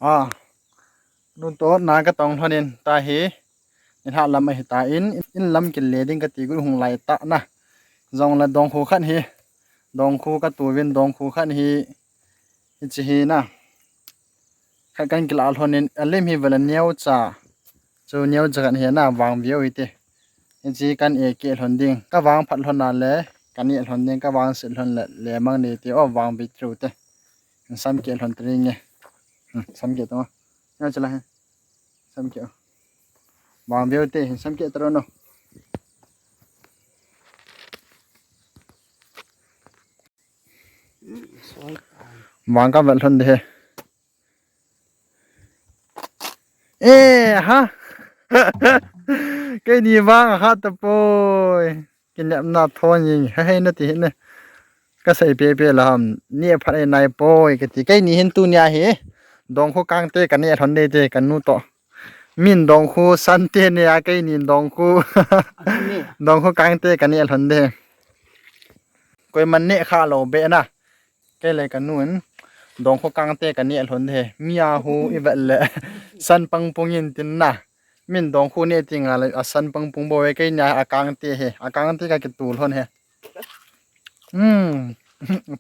ອາ ນຸໂຕນາກະຕອງໂທນິນຕາເຮ ນິທາລຳອະຫິຕາອິນ ອິນລຳກິນເລດິງກະຕີກຸນຮຸງໄລຕະນະ ຈອງລະດອງຄູຄັນເຮ ດອງຄູກະຕູເວັນ ດອງຄູຄັນເຮ ອິຈິເຮນະ ຄັນກັນກິລາໂທນິນ ອາເລັມເຮເວລານຽວຈາ ໂຈນຽວຈາກັນເຮນະ ວາງວິວອີເຕ ເອຈີກັນເອເກະໂທນດິງ ກະວາງພັດໂທນາແລ ກັນເອໂທນດິງ ກະວາງເສດໂທນແລ ແລມັງເນເຕ ອອ ວາງວິຕຣູເຕ ສາມເກະໂທນຕຣິງເງ ສາມເກະຕົວ ຍາຈະລະ ສາມເກະ ວາງວິວເຕ ສາມເກະຕະໂລໂນ ວາງກະແວັດໂທນເດ ເອ ຮະ ໄກນີ້ວາງອາຄາຕະໂປຍ ກິນແນບໜ້າໂທນຍິງ ເຮີ້ຍ ນະຕິເຫັນນະ ກະໃສ່ເປເປລະຫຳ ເນຍພັດໄອ້ນາຍໂປຍ ກະຕິໄກນີ້ເຫັນຕູເນຍເຮ ດອງໂຄກາງເຕ ກະເນຍທອນເດເຕ ກະນູໂຕ ມິນດອງໂຄຊັນເຕເນຍ ໄກນີ້ດອງໂຄ ດອງໂຄກາງເຕ ກະເນຍທອນເດ ກວຍມັນເນຄາໂລເບນະ ໄກໄລກະນູນ ດອງໂຄກາງເຕກະເນໂທນເດ ມີອາໂຮອີແວັດແລ ສັນປັງປຸງຍິນຕິນນະ ມິນດອງໂຄເນຕິງາລະ ອາສັນປັງປຸງບໍ່ໄວໄກຍາອາກາງເຕເຮ ອາກາງເຕກະກິຕູໂທນເຮ ອືມ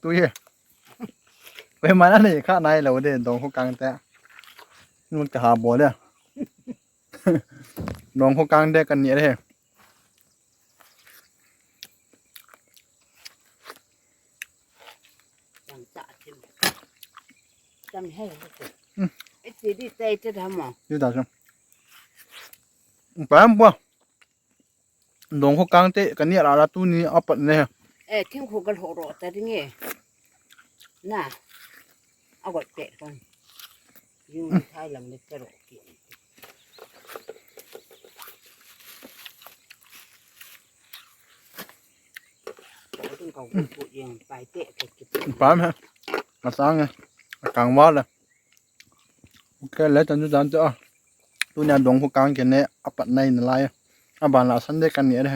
ຕຸເຮ ໄປມານະເນຄານາຍລາວເດ ດອງໂຄກາງເຕ ນູນກະຫາບໍ່ເດ ດອງໂຄກາງເຕກະເນເດ ຈັ່ງຈະເຮັດ ຈັ່ງໃຫ້ ອືມ ໄອ້ຊິດີໃຈຈະທຳໝໍ ຢູ່ຕາຊະ ປາມບໍ່ ດອງໂຄກາງເຕກະເນລາລາຕູນີ້ ອາປັດເນ ເອີ ທິງໂຄກະໂທໂຣຕະດິເງ ນະ ເອົາໄວ້ແປະກ່ອນ ຢູ່ທ້າຍລຳເລັກກະໂລກິນ ປາມຮະ ມາສ້າງໄງ ກາງວາດລະ ໂອເຄ ແລ້ວຈັນຈຸຈັນເຈົ້າ ຕູນຍາດອງໂຄກາງເກເນ ອາປັດໃນນະລາຍ ອາບານລາຊັນເດກາເນເດ